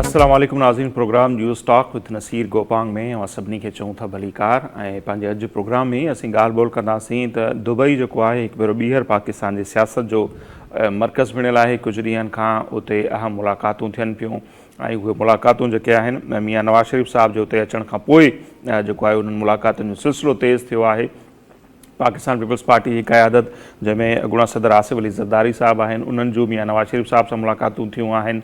السلام عليڪم ناظرين programme news talk with Naseer Gopang ۾ اوهان سڀني کي چئون ٿا ڀليڪار ۽ پنهنجي اڄ پروگرام ۾ اسين ڳالهه ٻولهه ڪنداسين ته دبئي جيڪو آهي هڪ ڀيرو ٻيهر پاڪستان جي سياست جو مرڪز بڻيل آهي ڪجهه ڏينهن کان اتي اهم ملاقاتون ٿين پيون ۽ اهي ملاقاتون جيڪي آهن ميان نواز شريف صاحب جي اتي اچڻ کان پوء جيڪو آهي انهن ملاقاتن جو سلسلو تيز ٿيو آهي پاڪستان پيپلز پارٽي جي قيادت جنهن ۾ اڳوڻا صدر آصف علي زرداري صاحب آهن انهن جون ميان نواز شريف صاحب سان ملاقاتون ٿيون آهن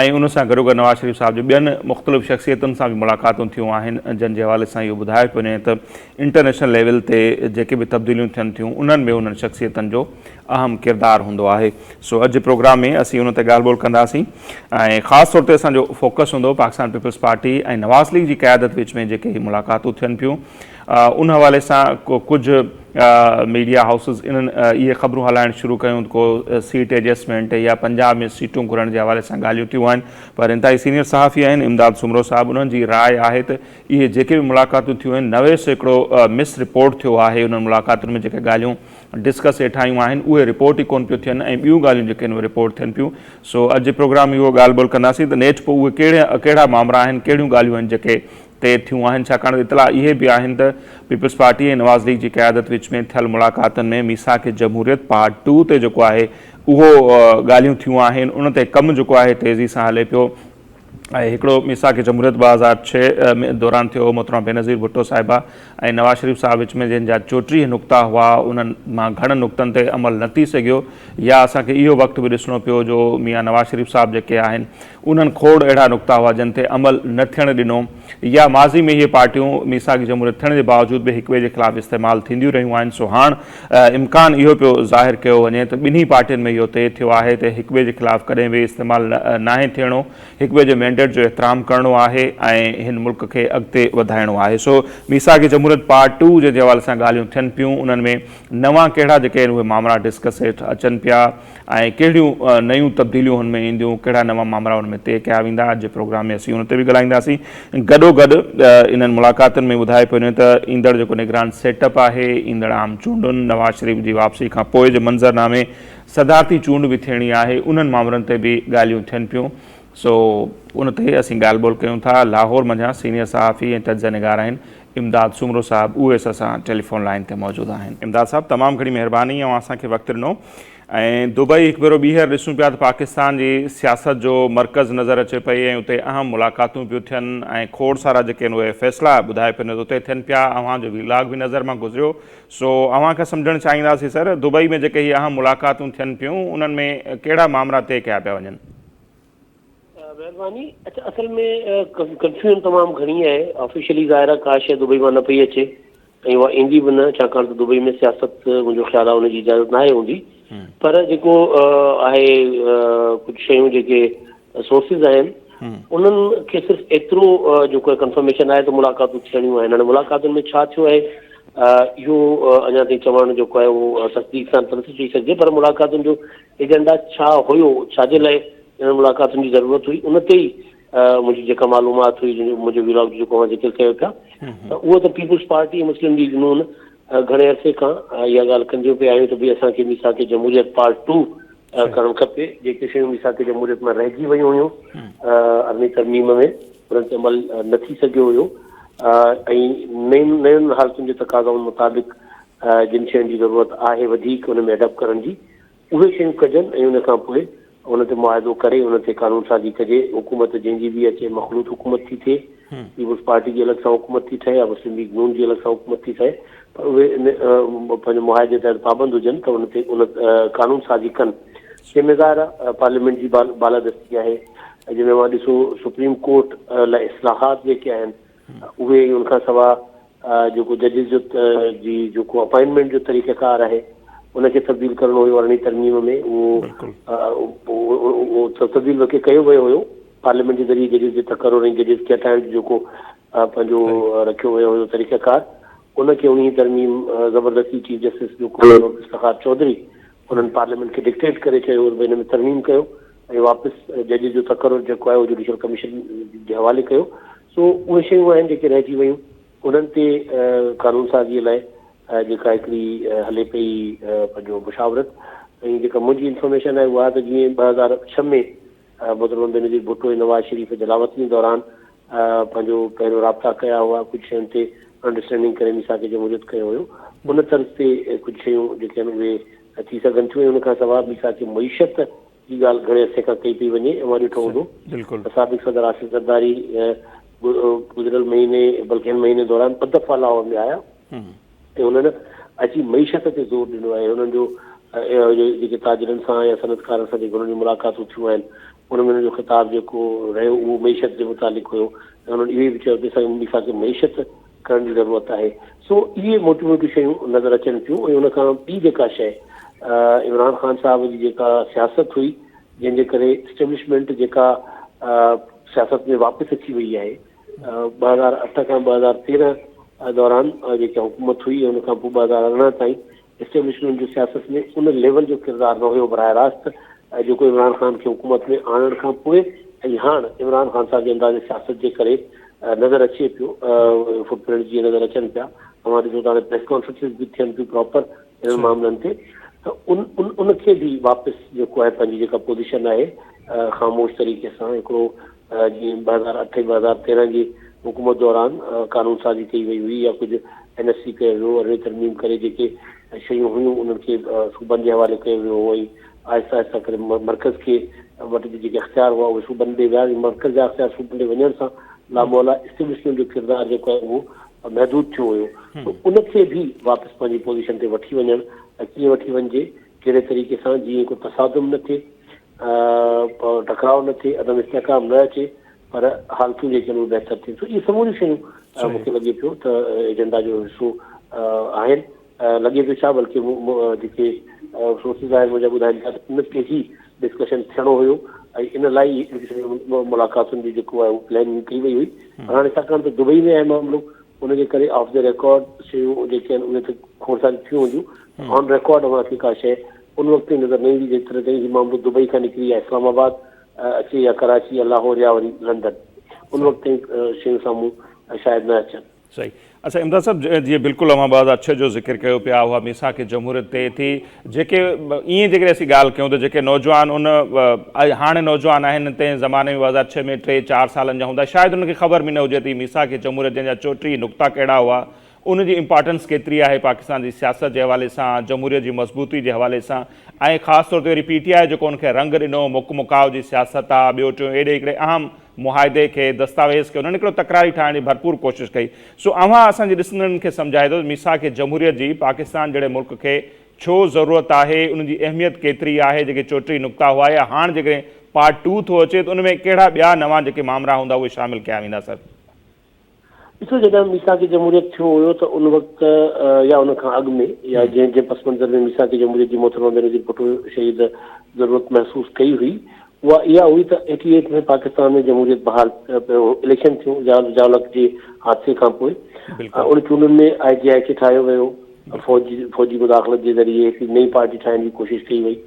۽ ان سان گڏوگڏ نواز شريف صاحب جون ٻين مختلف شخصيتن سان به ملاقاتون ٿيون آهن جن جي حوالي سان اهو ٻڌايو پيو وڃي ته انٽرنيشنل ليول تي جيڪي به تبديليون ٿين ٿيون انهن ۾ انهن شخصيتن جو اهم ڪردار هوندو آهي سو اڄ جي پروگرام ۾ اسين ان تي ڳالهه ٻولهه ڪنداسين ۽ خاص طور تي اسان جو فوڪس هوندو Pakistan peoples party ۽ Nawaz league جي قيادت وچ ۾ جيڪي هي ملاقاتون ٿين پيون ان حوالي سان ڪجهه ميڊيا هائوسز انهن اهي خبرون هلائڻ شروع ڪيون ته ڪو سيٽ ايڊجسٽمينٽ يا پنجاب ۾ سيٽون گهرڻ جي حوالي سان ڳالهيون ٿيون آهن پر انتهائي سينيئر صحافي آهن امداد سومرو صاحب انهن جي راء آهي ته اهي جيڪي به ملاقاتون ٿيون آهن 90% مس رپورٽ ٿيو آهي انهن ملاقاتن ۾ جيڪي ڳالهيون ڊسڪس هيٺ آيون آهن اهي رپورٽ ئي ڪونه پيون ٿين ۽ ٻيون ڳالهيون جيڪي آهن اهي رپورٽ ٿين پيون سو اڄ جي پروگرام ۾ اهو ڳالهه ٻولهه ڪنداسين ته نيٺ پوء اهي ڪهڙا مامرا آهن ڪهڙيون ڳالهيون آهن جيڪي طئي ٿيون آهن ڇاڪاڻ ته اطلاع اهي به آهن ته پيپلز پارٽي ۽ نواز ليگ جي قيادت وچ ۾ ٿيل ملاقاتن ۾ ميثاق جمهوريت پارٽ ٽو تي جيڪو آهي اهو ڳالهيون ٿيون آهن ان تي ڪم جيڪو آهي تيزي سان هلي پيو ۽ هڪڙو ميثاق جمهوريت 2006 ۾ دوران ٿيو هو محترمه بينظير ڀٽو صاحبه ۽ نواز شريف صاحب وچ ۾ جن جا 34 نقطا هئا انهن مان گهڻن نقطن تي عمل نه ٿي سگهيو يا اسان کي اهو وقت به ڏسڻو پيو جو ميان نواز شريف صاحب جيڪي آهن انهن کوڙ اهڙا نقطا هئا جن تي عمل نه ٿيڻ ڏنو يا ماضي ۾ اهي پارٽيون ميثاق جمهوريت ٿيڻ جي باوجود به هڪٻئي جي خلاف استعمال ٿينديون رهيون آهن سو هاڻ امڪان اهو پيو ظاهر ڪيو وڃي ته ٻنهي پارٽين ۾ اهو طئي ٿيو آهي ته هڪٻئي جي خلاف ڪڏهن به استعمال ناهي ٿيڻو هڪٻئي جي مينڊيٽ جو احترام ڪرڻو آهي ۽ هن ملڪ کي اڳتي وڌائڻو آهي سو ميثاق جمهوريت پارٽ ٽو جنهن جي حوالي سان ڳالهيون ٿين پيون انهن ۾ نوان ڪهڙا جيڪي آهن اهي مامرا ڊسڪس هيٺ اچن پيا ۽ ڪهڙيون نيون تبديليون هن ۾ اينديون، ڪهڙا نوان مامرا ان ۾ طئي ڪيا ويندا، اڄ جي پروگرام ۾ اسين ان تي به ڳالهائينداسين. گڏوگڏ انهن ملاقاتن ۾ ٻڌايو پيو وڃي ته ايندڙ جيڪو نگران سيٽ اپ آهي، ايندڙ عام چونڊن، نواز شريف جي واپسي کان پوء جي منظرنامي، صدارتي چونڊ به ٿيڻي آهي، انهن مامرن تي به ڳالهيون ٿين پيون، سو ان تي اسين ڳالهه ٻولهه ڪيون ٿا. لاهور منجهان سينيئر صحافي ۽ تجزيه نگار آهن امداد سومرو صاحب، اهي اسان سان ٽيليفون لائين تي موجود آهن. امداد صاحب تمام گهڻي مهرباني اوهان اسان کي وقت ڏنو. ۽ دبئي هڪ ڀيرو ٻيهر ڏسون پيا ته پاڪستان جي سياست جو مرڪز نظر اچي پئي ۽ اتي اهم ملاقاتون پيون ٿين ۽ کوڙ سارا جيڪي آهن اهي فيصلا ٻڌائي پيو اتي ٿين پيا اوهان جو وي لاگ به نظر مان گذريو سو اوهان کان سمجهڻ چاهينداسين سر دبئي ۾ جيڪي هي اهم ملاقاتون ٿين پيون انهن ۾ ڪهڙا مامرا طئي ڪيا پيا وڃن. مهرباني اڇا اصل ۾ ڪنفيوزن تمام گهڻي آهي آفيشلي ظاهر آهي ڪا شيء دبئي مان نه پئي اچي ۽ اها ايندي به نه ڇاڪاڻ ته دبئي ۾ سياست منهنجو خيال آهي ان جي اجازت ناهي هوندي پر جيڪو آهي ڪجهه شيون جيڪي سورسز آهن انهن کي صرف ايترو جيڪو ڪنفرميشن آهي ته ملاقاتون ٿيڻيون آهن هاڻي ملاقاتن ۾ ڇا ٿيو آهي اهو اڃا تائين چوڻ جيڪو آهي اهو تصديق سان ته نٿو چئي سگهجي پر ملاقاتن جو ايجنڊا ڇا هيو ڇا جي لاء انهن ملاقاتن جي ضرورت هئي ان تي ئي منهنجي جيڪا معلومات هئي منهنجو وي لاگ جو جيڪو اوهان ذڪر ڪيو پيا ته اهو ته پيپلز پارٽي ۽ مسلم ليگ نون گهڻي عرصي کان اها ڳالهه ڪنديون پيا آهيون ته ڀئي اسان کي ميثاق جمهوريت پارٽ ٽو ڪرڻ کپي جيڪي شيون ميثاق جمهوريت مان رهجي ويون هيون ارڙهين ترميم ۾ انهن تي عمل نه ٿي سگهيو هيو ۽ نين نين حالتن جي تقاضائن مطابق جن شين جي ضرورت آهي وڌيڪ ان ۾ ايڊاپٽ ڪرڻ جي اهي شيون ڪجن ۽ ان کان پوء ان تي معاهدو ڪري ان تي قانون سازي ڪجي، حڪومت جنهن جي به اچي مخلوط حڪومت ٿي ٿئي، پيپلز پارٽي جي الڳ سان حڪومت ٿي ٺهي يا مسلم ليگ نون جي الڳ سان حڪومت ٿي ٺهي پر اهي ان پنهنجي معاهدي تحت پابند هجن ته ان تي ان قانون سازي ڪن جنهن ۾ ظاهر آهي پارليامينٽ جي بالادستي آهي جنهن ۾ اوهان ڏسو سپريم ڪورٽ لاء اصلاحات جيڪي آهن اهي ۽ ان کان سواء جيڪو ججز جو جي جيڪو اپائنٽمينٽ جو طريقه ڪار آهي ان کي تبديل ڪرڻو هيو ارڙهين ترميم ۾ اهو اهو تبديل بلڪه ڪيو ويو هيو پارليامينٽ جي ذريعي ججز جي تقرر ۽ ججز کي هٽائڻ جو جيڪو پنهنجو رکيو ويو هيو طريقه ڪار ان کي انهي ترميم زبردستي چيف جسٽس جيڪو هيو افتخار چوڌري انهن پارليامينٽ کي ڊڪٽيٽ ڪري چيو هو ته ڀئي هن ۾ ترميم ڪيو ۽ واپس جج جو تقرر جيڪو آهي اهو جوڊيشل ڪميشن جي حوالي ڪيو سو اهي شيون آهن جيڪي رهجي ويون انهن تي قانون سازي لاء جيڪا هڪڙي هلي پئي پنهنجو مشاورت ۽ جيڪا منهنجي انفارميشن آهي اها ته جيئن 2006 ۾ محترمه بينظير ڀٽو ۽ نواز شريف جلاوطني دوران پنهنجو پهريون رابطا ڪيا هئا، ڪجهه شين تي انڊرسٽينڊنگ ڪري ميثاق جمهوريت ڪيو هيو، ان طرز تي ڪجهه شيون جيڪي آهن اهي ٿي سگهن ٿيون ۽ ان کان سواء ميثاق معيشت جي ڳالهه گهڻي عرصي کان ڪئي پئي وڃي، اوهان ڏٺو هوندو ته سابق صدر آصف زرداري گذريل مهيني بلڪه هن مهيني دوران ٻه دفعا لاهور ۾ آيا ۽ انهن اچي معيشت تي زور ڏنو آهي، انهن جو جيڪي تاجرن سان يا صنعتڪارن سان جيڪي انهن جون ملاقاتون ٿيون آهن ان ۾ انهن جو خطاب جيڪو رهيو اهو معيشت جي متعلق هيو ۽ انهن اهو ئي به چيو ته اسان کي ميثاق معيشت ڪرڻ جي ضرورت آهي. سو اهي موٽيون موٽيون شيون نظر اچن ٿيون ۽ ان کان ٻي جيڪا شيء عمران خان صاحب جي جيڪا سياست هئي جنهن جي ڪري اسٽيبلشمينٽ جيڪا سياست ۾ واپس اچي وئي آهي 2008 کان 2013 دوران جيڪا حڪومت هئي ان کان پوء 2018 تائين اسٽيبلشمينٽ جو سياست ۾ ان ليول جو ڪردار نه هيو براهه راست جيڪو عمران خان کي حڪومت ۾ آڻڻ کان پوء ۽ هاڻ عمران خان صاحب جي انداز سياست جي ڪري نظر اچي پيو فوٽ پرنٽس جيئن نظر اچن پيا اوهان ڏسو ته هاڻي پريس ڪانفرنسز به ٿين پيون پراپر انهن معاملن تي ته ان ان ان کي به واپس جيڪو آهي پنهنجي جيڪا پوزيشن آهي خاموش طريقي سان هڪڙو جيئن 2008 ۽ 2013 جي حڪومت دوران قانون سازي ڪئي وئي هئي يا ڪجهه اين ايف سي ڪيو ويو، ارڙهين ترميم ڪري جيڪي شيون هيون انهن کي صوبن جي حوالي ڪيو ويو هو ۽ آهستي آهستي ڪري مرڪز کي وٽ جيڪي اختيار هئا اهي صوبن ڏي ويا ۽ مرڪز جا اختيار صوبن ڏي وڃڻ سان لامولا اسٽيبلشمينٽ جو ڪردار جيڪو آهي اهو محدود ٿيو هيو ته ان کي به واپس پنهنجي پوزيشن تي وٺي وڃڻ ۽ ڪيئن وٺي وڃجي ڪهڙي طريقي سان جيئن ڪو تصادم نه ٿئي، ٽڪراء نه ٿئي، عدم استحڪام نه اچي پر حالتون جيڪي آهن اهي بهتر ٿين. سو اهي سموريون شيون مون کي لڳي پيو ته ايجنڊا جو حصو آهن. لڳي پيو ڇا بلڪه جيڪي سورسز آهن منهنجا ٻڌائين ٿا ته ان تي ئي ڊسڪشن ٿيڻو هيو ۽ ان لاء ئي ان قسم جي ملاقاتن جي جيڪو آهي اهو پلاننگ ڪئي وئي هئي. پر هاڻي ڇاڪاڻ ته دبئي ۾ آهي معاملو ان جي ڪري آف the record شيون جيڪي آهن اهي ته کوڙ ساريون ٿيون هونديون پر آن ريڪارڊ اوهان کي ڪا شيء ان وقت تائين نظر نه ايندي جيتري تائين هي معاملو دبئي کان نڪري يا اسلام آباد اچي يا ڪراچي يا لاهور يا وري لنڊن ان وقت تائين شيون سامهون شايد نه اچن. صحيح اڇا امداد صاحب جيئن بلڪل اوهان 2006 جو ذڪر ڪيو پيا اها ميثاق جمهوريت تي ٿي جيڪي ائين جيڪڏهن اسين ڳالهه ڪيون ته جيڪي نوجوان ان هاڻي نوجوان آهن تنهن زماني ۾ 2006 ۾ ٽي چار سالن جا هوندا شايد انهن کي خبر به نه هجي ته هي ميثاق جمهوريت جنهن جا 34 نقطا ڪهڙا هئا ان جي امپارٽنس ڪيتري آهي پاڪستان جي سياست جي حوالي سان جمهوريت جي مضبوطي جي حوالي سان ۽ خاص طور تي وري پي ٽي آء جيڪو ان کي رنگ ڏنو مڪ مڪاء جي سياست آ ٻيو ٽيون ايڏي هڪڙي اهم معاهدي کي، دستاويز کي انهن هڪڙو تڪراري ٺاهڻ جي ڀرپور ڪوشش ڪئي. سو اوهان اسان جي ڏسندڙن کي سمجهائيندو ته ميثاق جمهوريت جي پاڪستان جهڙي ملڪ کي ڇو ضرورت آهي، ان جي اهميت ڪيتري آهي، جيڪي 34 نقطا هئا يا هاڻ جيڪڏهن پارٽ ٽو ٿو اچي ته ان ۾ ڪهڙا ٻيا نوان جيڪي مامرا هوندا اهي شامل ڪيا ويندا سر. ڏسو جڏهن ميثاق جمهوريت ٿيو هيو ته ان وقت يا ان کان اڳ ۾ يا جنهن جنهن پس منظر ۾ ميثاق جمهوريت جي محترمه بينظير ڀٽو شهيد ضرورت محسوس ڪئي هئي اها اها هئي ته ايٽي ايٽ ۾ پاڪستان ۾ جمهوريت بحال اليڪشن ٿيون ضياء الحق جي حادثي کان پوء ان چونڊن ۾ آء جي آء کي ٺاهيو ويو فوجي فوجي مداخلت جي ذريعي هڪڙي نئين پارٽي ٺاهڻ جي ڪوشش ڪئي وئي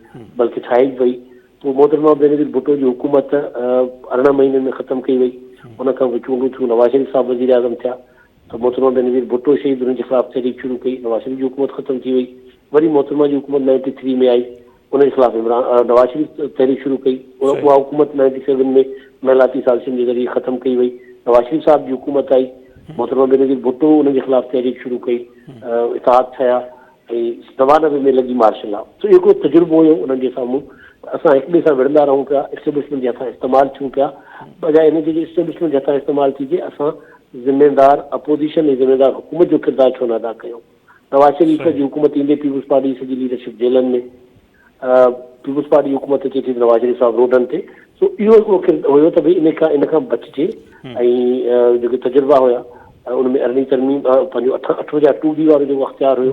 بلڪه ٺاهي به وئي پوء محترمه بينظير ڀٽو جي حڪومت 18 مهينن ۾ ختم ڪئي وئي. ان کان پوء چونڊون ٿيون، نواز شريف صاحب وزيراعظم ٿيا ته محترمه بينظير ڀٽو شهيد انهن جي خلاف تحريڪ شروع ڪئي، نواز شريف جي حڪومت ختم ٿي وئي، وري محترمه جي حڪومت نائنٽي ٿري ۾ آئي، ان جي خلاف عمران نواز شريف تحريڪ شروع ڪئي، اها حڪومت نائنٽي سيون ۾ محلاتي سازشن جي ذريعي ختم ڪئي وئي، نواز شريف صاحب جي حڪومت آئي، محترمه بينظير ڀٽو ان جي خلاف تحريڪ شروع ڪئي، اتحاد ٺهيا. ۽ 99 ۾ لڳي مارشل لا. سو اهو هڪڙو تجربو هيو انهن جي سامهون ته اسان هڪ ٻئي سان وڙهندا رهون پيا، اسٽيبلشمينٽ جي هٿان استعمال ٿيون پيا، بجاء ان جي جو اسٽيبلشمينٽ جي هٿان استعمال ٿيجي اسان ذميدار اپوزيشن ۽ ذميدار حڪومت جو ڪردار ڇو نه ادا ڪيون. نواز شريف جي حڪومت ايندي پيپلز پارٽي جي سڄي ليڊرشپ جيلن ۾، پيپلز پارٽي جي حڪومت اچي ٿي ته نواز شريف صاحب روڊن تي. سو اهو هڪڙو ڪرد هيو ته ڀئي ان کان ان کان بچجي ۽ جيڪي تجربا هيا ان ۾ ارڙهين ترميم پنهنجو اٺ 58 ٽو بي وارو جيڪو اختيار هيو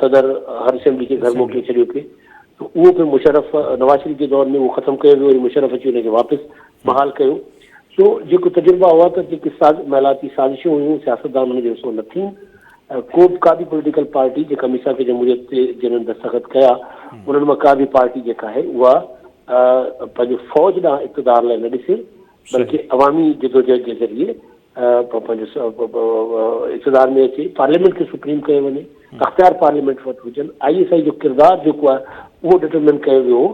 صدر هر اسيمبلي کي گهر موڪلي ڇڏيو پئي ته اهو پڻ مشرف نواز شريف جي دور ۾ اهو ختم ڪيو ويو وري مشرف اچي ان کي واپس بحال ڪيو. سو جيڪو تجربا هئا ته جيڪي ساز محلاتي سازشون هيون سياستدان ان جو حصو نه ٿين ڪو به ڪا به پوليٽيڪل پارٽي جيڪا ميثاق جمهوريت تي جنھن دستخط ڪيا انھن مان ڪا به پارٽي جيڪا آھي اها پنھنجو فوج ڏانھن اقتدار لاء نه ڏسي بلڪه عوامي جدوجهد جي ذريعي پنھنجو اقتدار ۾ اچي پارليامينٽ کي سپريم ڪيو وڃي. اختيار پارليامينٽ وٽ هجن، I S I جو ڪردار جيڪو آهي اهو ڊٽرمن ڪيو ويو هو،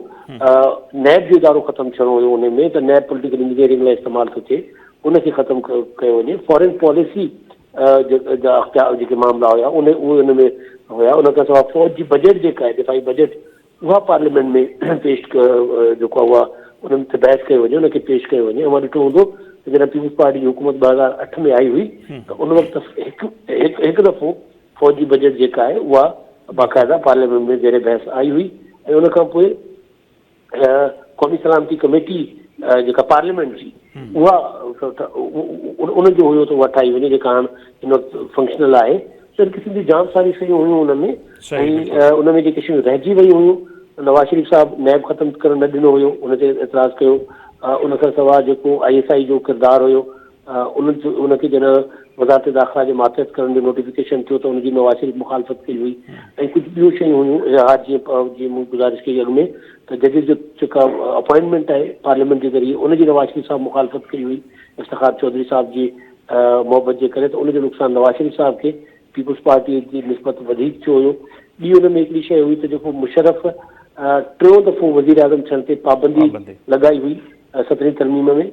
نيب جو ادارو ختم ٿيڻو هيو ان ۾ ته نيب پوليٽيڪل انجنيئرنگ لاء استعمال ٿو ٿئي ان کي ختم ڪيو وڃي، فارين پاليسي جا اختيار جيڪي معاملا هيا ان اهي ان ۾ هيا، ان کان سواء فوج جي بجيٽ جيڪا آهي دفاعي بجيٽ اها پارليامينٽ ۾ پيش جيڪو آهي اها انهن تي بحث ڪيو وڃي ان کي پيش ڪيو وڃي اوهان ڏٺو هوندو ته جڏهن پيپلز پارٽي جي حڪومت 2008 ۾ آئي هئي ته ان وقت هڪ هڪ دفعو فوجي بجيٽ جيڪا آهي اها باقاعده پارليامينٽ ۾ زير بحث آئي هئي ۽ ان کان پوء قومي سلامتي ڪميٽي جيڪا پارليامينٽ جي اها ان جو هيو ته اها ٺاهي وڃي جيڪا هاڻ هن وقت فنڪشنل آهي ته ان قسم جون جام ساريون شيون هيون ان ۾ ۽ ان ۾ جيڪي شيون رهجي ويون هيون نواز شريف صاحب نيب ختم ڪرڻ نه ڏنو هيو ان تي اعتراض ڪيو ان کان سواء جيڪو I S I جو ڪردار هيو ان ان کي جڏهن وزارت داخلا جي ماتحت ڪرڻ جو نوٽيفڪيشن ٿيو ته ان جي نواز شريف مخالفت ڪئي هئي ۽ ڪجهه ٻيون شيون هيون اها جيئن جيئن مون گذارش ڪئي اڳ ۾ ته ججز جو جيڪا اپوائنٽمينٽ آهي پارليامينٽ جي ذريعي ان جي نواز شريف صاحب مخالفت ڪئي هئي افتخار چوڌري صاحب جي محبت جي ڪري ته ان جو نقصان نواز شريف صاحب کي پيپلز پارٽيء جي نسبت وڌيڪ ٿيو هيو. ٻي ان ۾ هڪڙي شيء هئي ته جيڪو مشرف ٽيون دفعو وزيراعظم ٿيڻ تي پابندي لڳائي هئي سترهين ترميم ۾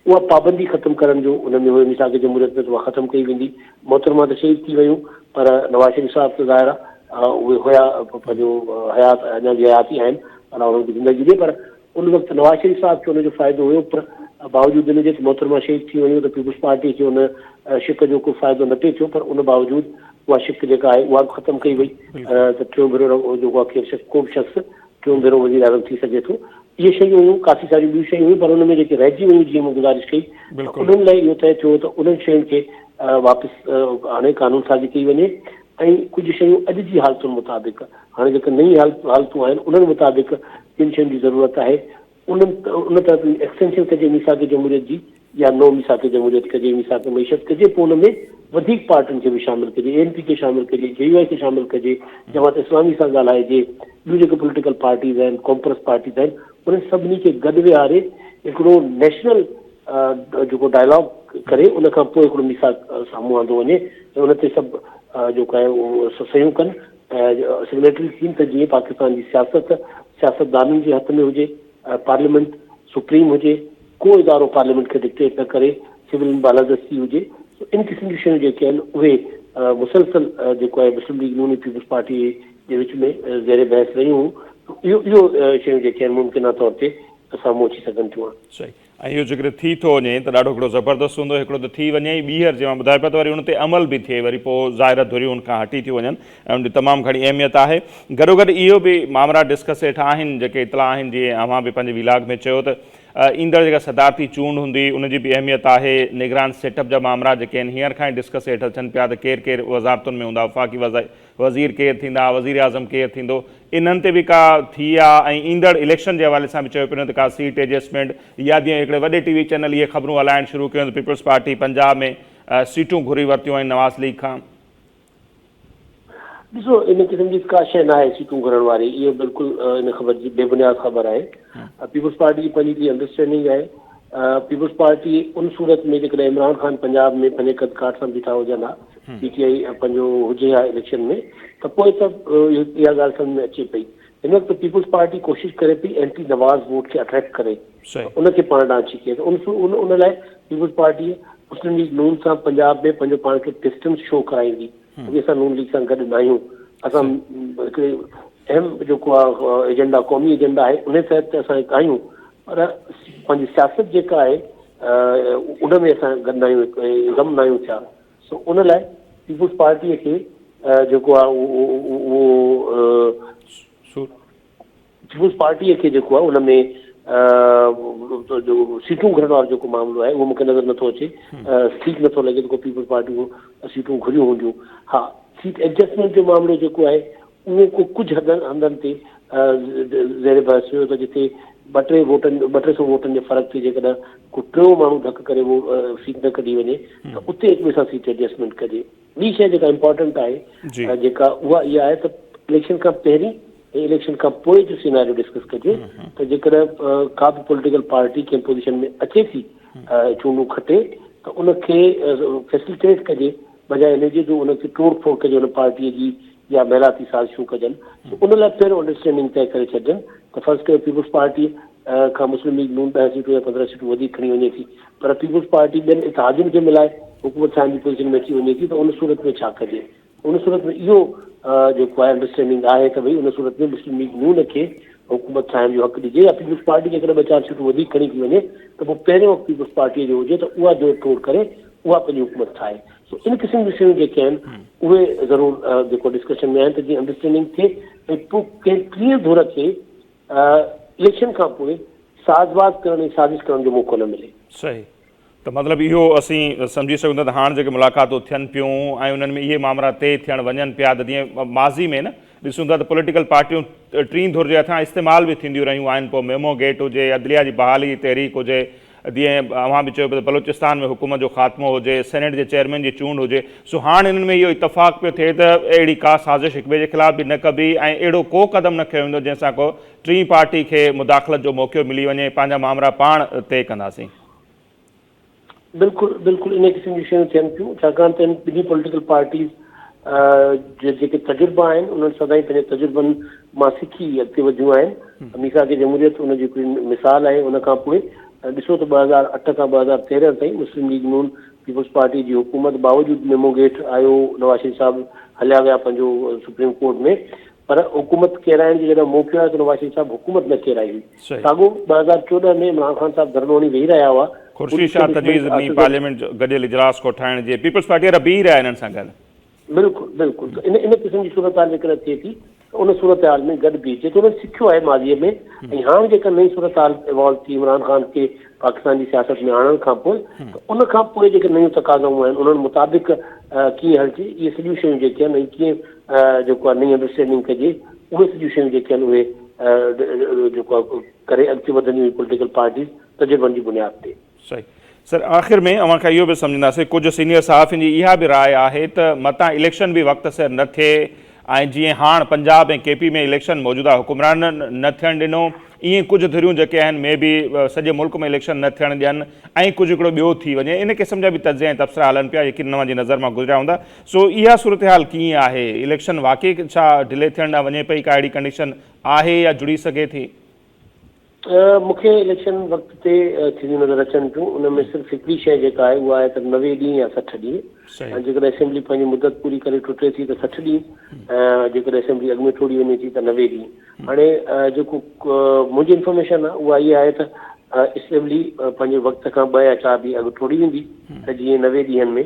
اها پابندي ختم ڪرڻ جو ان ۾ هيو ميثاق جمهوريت ۾ ته اها ختم ڪئي ويندي. محترمه ته شهيد ٿي ويون پر نواز شريف صاحب ته ظاهر آهي اهي هيا پنهنجو حيات اڃا به حيات ئي آهن الله انهن کي زندگي ڏي پر ان وقت نواز شريف صاحب کي ان جو فائدو هيو پر باوجود ان جي ته محترمه شهيد ٿي ويون ته پيپلز پارٽي کي ان شق جو ڪو فائدو نه پئي ٿيو پر ان باوجود اها شق جيڪا آهي اها به ختم ڪئي وئي ته ٽيون ڀيرو جيڪو آهي ڪير شخص ڪو به شخص ٽيون ڀيرو وزيراعظم ٿي سگهي ٿو. اهي شيون هيون، ڪافي ساريون ٻيون شيون هيون پر ان ۾ جيڪي رهجي ويون جيئن مون گذارش ڪئي ته انهن لاء اهو طئي ٿيو ته انهن شين کي واپس آڻي قانون سازي ڪئي وڃي ۽ ڪجهه شيون اڄ جي حالتن مطابق هاڻي جيڪا نئين حالتون آهن انهن مطابق جن شين جي ضرورت آهي انهن ان طرح ايڪسٽينشن ڪجي ميثاق جمهوريت جي يا نئون ميثاق جمهوريت ڪجي ميثاق معيشت ڪجي پوء ان ۾ وڌيڪ پارٽين کي به شامل ڪجي اي اين پي کي شامل ڪجي جي يو آء کي شامل ڪجي جماعت اسلامي سان ڳالهائجي ٻيون جيڪي پوليٽيڪل پارٽيز آهن قومپرست پارٽيز آهن انهن سڀني کي گڏ ويهاري هڪڙو نيشنل جيڪو ڊائلاگ ڪري ان کان پوء هڪڙو ميثاق سامهون آندو وڃي ۽ ان تي سڀ جيڪو آهي اهو صحيحون ڪن سگنيٽري ٿين ته جيئن پاڪستان جي سياست سياستدانن جي هٿ ۾ هجي، پارليامينٽ سپريم هجي، ڪو ادارو پارليامينٽ کي ڊڪٽيٽ نه ڪري، سولين بالادستي هجي، سو ان قسم جون شيون جيڪي آهن اهي مسلسل جيڪو آهي مسلم ليگ نون ۽ پيپلز پارٽي جي وچ ۾ زير بحث رهيون هيون، اهو اهو شيون جيڪي آهن ممڪنه طور تي سامهون اچي سگهن ٿيون. صحيح. ۽ اهو جيڪڏهن ٿي ٿو وڃي ته ڏاڍو هڪڙو زبردست هوندو، هڪڙو ته ٿي وڃي ئي ٻيهر جيئن مان ٻڌايو پيا ته وري ان تي عمل به ٿئي وري پوء ظاهر آهي ڌريون ان کان هٽي ٿيون وڃن ۽ ان جي تمام گهڻي اهميت آهي گڏوگڏ اهو به مامرا ڊسڪس هيٺ آهن جيڪي اطلاع آهن جيئن اوهان به پنهنجي ويلاگ ۾ چيو ته ايندڙ جيڪا صدارتي چونڊ هوندي ان جي به اهميت آهي نگران سيٽ اپ جا مامرا جيڪي آهن هينئر کان ئي ڊسڪس هيٺ اچن پيا ته ڪير ڪير وزارتن ۾ هوندا وفاقي وزير ڪير ٿيندا، وزيراعظم ڪير ٿيندو، انهن تي به ڪا ٿي آ ۽ ايندڙ اليڪشن جي حوالي سان به چيو پيو وڃي ته ڪا سيٽ ايڊجسٽمينٽ يا جيئن هڪڙي وڏي ٽي وي چينل اهي خبرون هلائڻ شروع ڪيون ته پيپلز پارٽي پنجاب ۾ سيٽون گهري ورتيون آهن نواز ليگ کان. ڏسو ان قسم جي ڪا شيء ناهي سيٽون گهرڻ واري اهو بلڪل ان خبر جي بي بنياد خبر آهي پيپلز پارٽي جي پنهنجي هڪڙي انڊرسٽينڊنگ آهي پيپلز پارٽي ان صورت ۾ جيڪڏهن عمران خان پنجاب ۾ پنهنجي قد ڪاٺ سان بيٺا هجن ها پي ٽي آء پنهنجو هجي ها اليڪشن ۾ ته پوء ته اها ڳالهه سمجهه ۾ اچي پئي. هن وقت پيپلز پارٽي ڪوشش ڪري پئي اينٽي نواز ووٽ کي اٽريڪٽ ڪري ان کي پاڻ ڏانهن ڇڪي ته ان ان لاء پيپلز پارٽي مسلم ليگ نون سان پنجاب ۾ پنهنجو پاڻ کي ڊسٽنس شو ڪرائيندي ته اسان نون ليگ سان گڏ ناهيون اسان هڪڙي اهم جيڪو آهي ايجنڊا قومي ايجنڊا آهي ان تحت ته اسان هڪ آهيون پر پنهنجي سياست جيڪا آهي ان ۾ اسان گڏ ناهيون غم ناهيون ٿيا سو ان لاء پيپلز پارٽيء کي جيڪو آهي اهو پيپلز پارٽيء کي جيڪو آهي ان ۾ سيٽون گهرڻ وارو جيڪو معاملو آهي اهو مون کي نظر نٿو اچي ٺيڪ نٿو لڳي ته ڪو پيپلز پارٽي سيٽون گهريون هونديون ها سيٽ ايڊجسٽمينٽ جو معاملو جيڪو آهي اهو ڪو ڪجهه حدن هنڌن تي زير بحث هيو ته جتي ٻه ٽي ووٽن ٻه ٽي سو ووٽن جي فرق تي جيڪڏهن ڪو ٽيون ماڻهو ڌڪ ڪري اهو سيٽ نه ڪڍي وڃي ته اتي هڪ ٻئي سان سيٽ ايڊجسٽمينٽ ڪجي. ٻي شيء جيڪا امپارٽنٽ آهي جيڪا اها اها آهي ته اليڪشن کان پهرين ۽ اليڪشن کان پوء جو سيناريو ڊسڪس ڪجي ته جيڪڏهن ڪا به پوليٽيڪل پارٽي ڪنهن پوزيشن ۾ اچي ٿي چونڊون کٽي ته ان کي فيسليٽيٽ ڪجي بجاء ان جي جو ان کي ٽوڙ ڦوڙ ڪجي ان پارٽي جي يا محلاتي سازشون ڪجن سو ان لاء پهريون انڊرسٽينڊنگ طئي ڪري ڇڏجن ته فرض ڪيو پيپلز پارٽي کان مسلم ليگ نون ڏهه سيٽون يا 15 سيٽون وڌيڪ کڻي وڃي ٿي پر پيپلز پارٽي ٻين اتحادين کي ملائي حڪومت ٺاهڻ جي پوزيشن ۾ اچي وڃي ٿي ته ان صورت ۾ ڇا ڪجي؟ ان صورت ۾ اهو جيڪو آهي انڊرسٽينڊنگ آهي ته ڀئي ان صورت ۾ مسلم ليگ نون کي حڪومت ٺاهڻ جو حق ڏجي يا پيپلز پارٽي جيڪڏهن ٻه چار سيٽون وڌيڪ کڻي ٿي وڃي ته پوء پهريون حق پيپلز پارٽيء جو هجي ته اها جوڙ ٽوڙ ڪري اها پنهنجي حڪومت ٺاهي. سو ان قسم جون شيون جيڪي آهن اهي ضرور جيڪو ڊسڪشن ۾ آهن ته جيئن انڊرسٽينڊنگ ٿئي ۽ پوء ڪنهن ٽين ڌر کي اليڪشن کان پوء ساز باز ڪرڻ ۽ سازش ڪرڻ جو موقعو نه ملي. صحيح ته مطلب اهو اسين سمجهي سگهون ٿا ته هاڻ جيڪي ملاقاتون ٿين پيون ۽ انهن ۾ اهي مامرا طئي ٿيڻ وڃن پيا ته جيئن ماضي ۾ نه ڏسون ٿا ته پوليٽيڪل پارٽيون ٽين ڌر جي هٿان استعمال به ٿينديون رهيون آهن پوء ميمو گيٽ هجي عدليه جي بحالي جي تحريڪ هجي جيئن اوهان به چيو پيو ته بلوچستان ۾ حڪومت جو خاتمو هجي، سينيٽ جي چيئرمين جي چونڊ هجي، سو هاڻ انهن ۾ اهو اتفاق پيو ٿئي ته اهڙي ڪا سازش هڪٻئي جي خلاف به نه ڪبي ۽ اهڙو ڪو قدم نه کنيو ويندو جنهن سان ڪو ٽين پارٽي کي مداخلت جو موقعو ملي وڃي، پنهنجا مامرا پاڻ طئي ڪنداسين. بلڪل بلڪل انهي قسم جون شيون ٿين پيون ڇاڪاڻ ته انهن ٻنهي پوليٽيڪل پارٽيز جا جيڪي تجربا آهن انهن سدائين پنهنجي تجربن مان سکي اڳتي وڌيون آهن. ميثاق جمهوريت ان جي هڪڙي مثال آهي. ان کان پوء ڏسو ته 2008 کان 2013 تائين مسلم ليگ نون پيپلز پارٽي جي حڪومت باوجود ميمو گيٽ آيو نواز شريف صاحب هليا ويا پنهنجو سپريم ڪورٽ ۾ پر حڪومت ڪيرائڻ جو جڏهن موقعو آيو ته نواز شريف صاحب حڪومت نه ڪيرائي هئي. ساڳو 2014 ۾ عمران خان صاحب ڌرڻو هڻي ويهي رهيا هئا. خورشيد شاهه تجويز ڏني پارليامينٽ جو گڏيل اجلاس ڪوٺائڻ جي پيپلز پارٽي وارا بيهي رهيا انهن سان گڏ. بلڪل بلڪل ته ان ان قسم جي صورتحال جيڪڏهن ٿئي ٿي ته ان صورتحال ۾ گڏ بيهجي ته انهن سکيو آهي ماضي ۾ ۽ هاڻ جيڪا نئين صورتحال ايوالو ٿي عمران خان کي پاڪستان جي سياست ۾ آڻڻ کان پوء ته ان کان پوء جيڪي نيون تقاضائون آهن انهن مطابق ڪيئن هلجي اهي سڄيون شيون جيڪي آهن ۽ ڪيئن جيڪو آهي نئين انڊرسٽينڊنگ ڪجي اهي سڄيون شيون جيڪي آهن اهي جيڪو آهي ڪري اڳتي وڌنديون پوليٽيڪل پارٽيز تجربن جي بنياد تي. صحيح سر آخر ۾ اوهان کان اهو به سمجهنداسين ڪجهه سينيئر صحافين جي اها به راء آهي ته متان اليڪشن به وقت سر نه ٿئي ۽ جيئن هاڻ پنجاب ۽ ڪي پي ۾ اليڪشن موجوده حڪمرانن نه ٿيڻ ڏنو ائين ڪجهه ڌريون جيڪي آهن مي بي سڄي ملڪ ۾ اليڪشن نه ٿيڻ ڏين ۽ ڪجهه هڪڙو ٻيو ٿي وڃي ان قسم جا به تجزيا ۽ تبصرا هلن پيا يقينن اوهان جي نظر مان گذريا هوندا سو اها صورتحال ڪيئن آهي اليڪشن واقعي ڇا ڊلي ٿيڻ ڏانهن وڃي پئي ڪا اهڙي ڪنڊيشن آهي يا جڙي سگهي ٿي؟ مون کي اليڪشن وقت تي ٿينديون نظر اچن ٿيون ان ۾ صرف هڪڙي شيء جيڪا آهي اها آهي ته 90 ڏينهن يا 60 ڏينهن ۽ جيڪڏهن اسيمبلي پنهنجي مدت پوري ڪري ٽٽي ٿي ته 60 ڏينهن ۽ جيڪڏهن اسيمبلي اڳ ۾ ٽوڙي وڃي ٿي ته 90 ڏينهن هاڻي جيڪو منهنجي انفارميشن آهي اها اها آهي ته اسيمبلي پنهنجي وقت کان ٻه يا چار ڏينهن اڳ ٽوڙي ويندي ته جيئن 90 ڏينهن ۾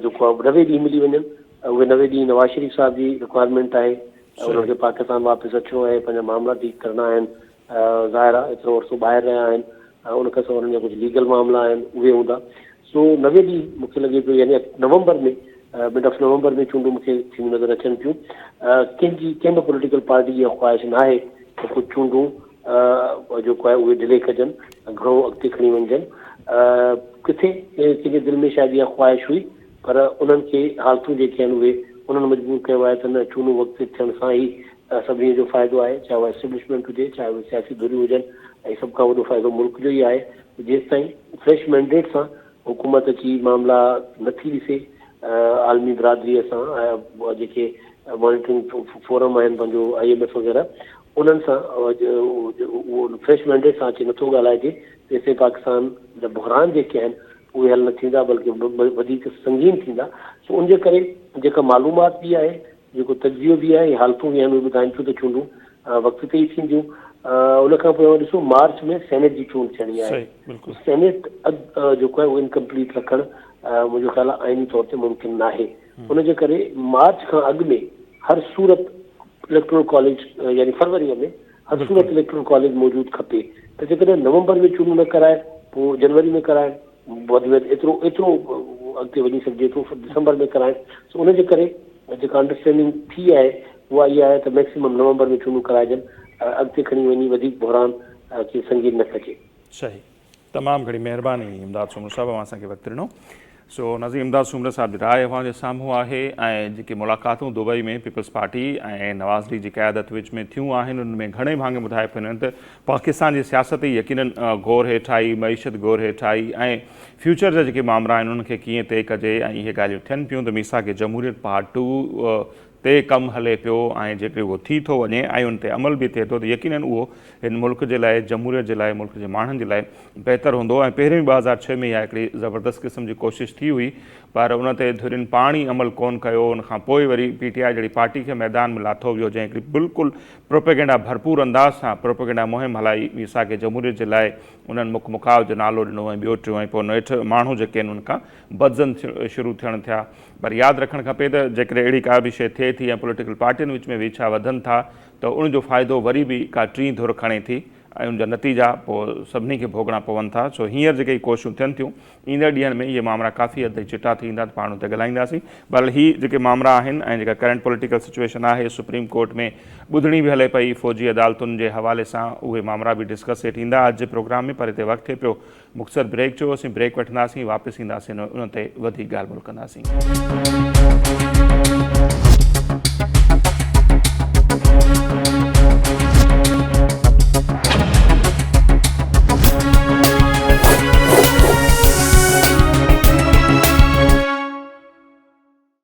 جيڪو آهي 90 ڏينهن ملي وڃن اهي 90 ڏينهن نواز شريف صاحب جي رڪوائرمينٽ آهي انهن کي پاڪستان واپس اچڻو آهي پنهنجا معاملا ٺيڪ ڪرڻا آهن ظاهر آهي ايترو عرصو ٻاهر رهيا آهن ان کان سواء انهن جا ڪجهه ليگل معاملا آهن اهي هوندا سو 90 ڏينهن مون کي لڳي پيو يعني نومبر ۾ مڊ آف نومبر ۾ چونڊون مون کي ٿينديون نظر اچن پيون ڪنهن جي ڪنهن به پوليٽيڪل پارٽي جي اها خواهش ناهي ته ڪو چونڊون جيڪو آهي اهي ڊلي ڪجن گهڻو اڳتي کڻي وڃجن. ڪٿي ڪنهن جي دل ۾ شايد اها خواهش هئي پر انهن کي حالتون جيڪي آهن اهي انهن مجبور ڪيو آهي ته نه چونڊون وقت تي ٿيڻ سان ئي سڀني جو فائدو آهي چاهي اها اسٽيبلشمينٽ هجي چاهي اهي سياسي ڌريون هجن ۽ سڀ کان وڏو فائدو ملڪ جو ئي آهي جيستائين فريش مينڊيٽ سان حڪومت اچي معاملا نه ٿي ڏسي عالمي برادريء سان جيڪي مانيٽرنگ فورم آهن پنهنجو I M F وغيره انهن سان اهو فريش مينڊيٽ سان اچي نٿو ڳالهائجي تيستائين پاڪستان جا بحران جيڪي آهن اهي حل نه ٿيندا بلڪه وڌيڪ سنگين ٿيندا سو ان جي ڪري جيڪا معلومات به آهي جيڪو تجزيو به آهي ۽ حالتون به آهن اهي ٻڌائين ٿيون ته چونڊون وقت تي ئي ٿينديون. ان کان پوء اوهان ڏسو مارچ ۾ سينيٽ جي چونڊ ٿيڻي آهي. سينيٽ جيڪو آهي اهو انڪمپليٽ رکڻ منهنجو خيال آهي آئيني طور تي ممڪن ناهي. ان جي ڪري مارچ کان اڳ ۾ هر صورت اليڪٽورل ڪاليج يعني فروريء ۾ هر صورت اليڪٽورل ڪاليج موجود کپي ته جيڪڏهن نومبر ۾ چونڊون نه ڪرائي پوء جنوري ۾ ڪرائڻ وڌ ۾ وڌ ايترو ايترو اڳتي وڃي سگهجي ٿو ڊسمبر ۾ ڪرائڻ سو ان جي ڪري جيڪا انڊرسٽينڊنگ ٿي آهي اها اها آهي ته ميڪسيمم نومبر ۾ چونڊون ڪرائجن اڳتي کڻي وڃي وڌيڪ بحران کي سنگين نه ڪجي. صحيح تمام گهڻي مهرباني امداد سومرو صاحب اوهان اسان کي وقت ڏنو. سو ناظرين امداد سومرو صاحب جي راء اوهان جي سامهون آهي ۽ جيڪي ملاقاتون Dubai ۾ peoples party ۽ Nawaz league جي قيادت وچ ۾ ٿيون آهن انهن ۾ گهڻي ڀاڱي ٻڌائي پيو وڃن ته پاڪستان جي سياست ئي يقينن غور هيٺ آئي معيشت غور هيٺ آئي ۽ فيوچر جا جيڪي مامرا آهن انهن کي ڪيئن طئي ڪجي ۽ اهي ڳالهيون ٿين پيون ته ميثاق جمهوريت پارٽ ٽو تي ڪم هلي پيو ۽ جيڪڏهن اهو ٿي ٿو وڃي ۽ ان تي عمل به ٿئي ٿو ته يقينن اهو هن ملڪ جي لاء جمهوريت جي لاء ملڪ جي ماڻهن جي لاء بهتر هوندو ۽ پهريون ئي 2006 ۾ اها هڪڙي زبردست قسم جي ڪوشش ٿي هئي پر ان تي ڌرين پاڻ ئي عمل ڪون ڪيو ان کان پوء وري پي ٽي آء جهڙي پارٽي کي ميدان ۾ لاٿو ويو جنهن هڪڙي بلڪل پروپيگنڊا ڀرپور انداز سان پروپيگنڊا مهم هلائي ميثاق جمهوريت جي لاء انهن مک مکاء جو نالو ڏنو ۽ ٻيو ٽيون ۽ پوء نيٺ ماڻهو جيڪي آهن ان کان بدظن شروع ٿيڻ ٿيا پر ياد رکڻ کپي ته جيڪڏهن اهڙي ڪا به شيء ٿئي ٿي ۽ پوليٽيڪل پارٽين وچ ۾ ويڇا وڌن ٿا ته ان جو فائدو وري به ڪا ٽين ڌر کڻي ٿي ۽ ان جا نتيجا پوء سڀني کي ڀوڳڻا پون ٿا. سو هينئر جيڪي هي ڪوششون ٿين ٿيون ايندڙ ڏينهن ۾ اهي مامرا ڪافي حد تائين چٽا ٿي ايندا ته پاڻ ان تي ڳالهائينداسين. بهرحال هي جيڪي مامرا آهن ۽ جيڪا ڪرنٽ پوليٽيڪل سچوئيشن آهي سپريم ڪورٽ ۾ ٻڌڻي به هلي پئي فوجي عدالتن جي حوالي سان اهي مامرا به ڊسڪس هيٺ ايندا اڄ جي پروگرام ۾ پر هتي وقت ٿئي پيو مختصر بريڪ جو اسين بريڪ وٺنداسين واپس اينداسين ان تي وڌيڪ ڳالهه ٻولهه ڪنداسين.